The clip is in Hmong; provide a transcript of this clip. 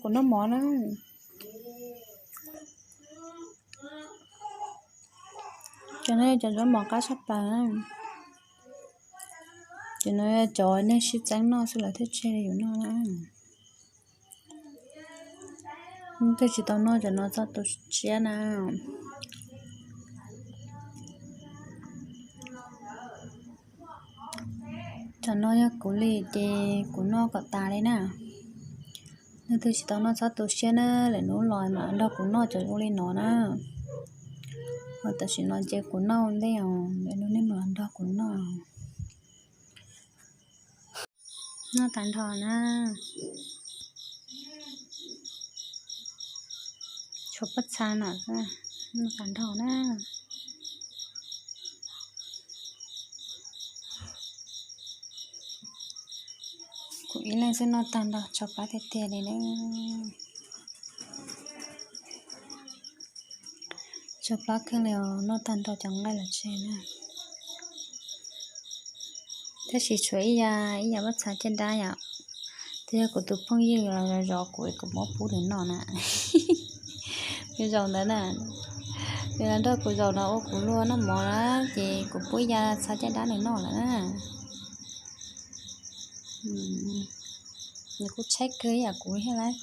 Kuv noj mov na. Cov no yog cov zaub mov qab tshaj plaws na. Cov no yog cov neeg sib txeeb noj xwb lawv thiaj tseg li yus noj na. Twb tsis tau noj cov no txog tu siab na. Cov no yog kuv li ces kuv noj kom tas li na. Leej twg tsis tau noj txhob tu siab na, lwm hnub los mam nrog kuv noj cov zoo li no na. Ho tam sim no ces kuv noj ua ntej os, lwm hnub nej mam nrog kuv noj. Noj tag nrho na. Tshuav pob txha no xwb, noj tag nrho na. Kuv ib leeg xwb noj tag nrho tsho plab tiag tiag li na. Tsho plab kawg li os, noj tag nrho cov nqaij los tseg na. Tab sis tshuav ib yam, ib yam pob txha caj dab yom. Twb yog kuv tus phooj ywg los zov kuv, kuv muab pub nws noj na. Nws zaum ntawd na, nws los nrog kuv zaum no ua kuv luag noj mov na, ces kuv pub ib yam txha caj dab nws noj lawm na. Nws kuj tshaib kawg ib yam kuv thiab lauj.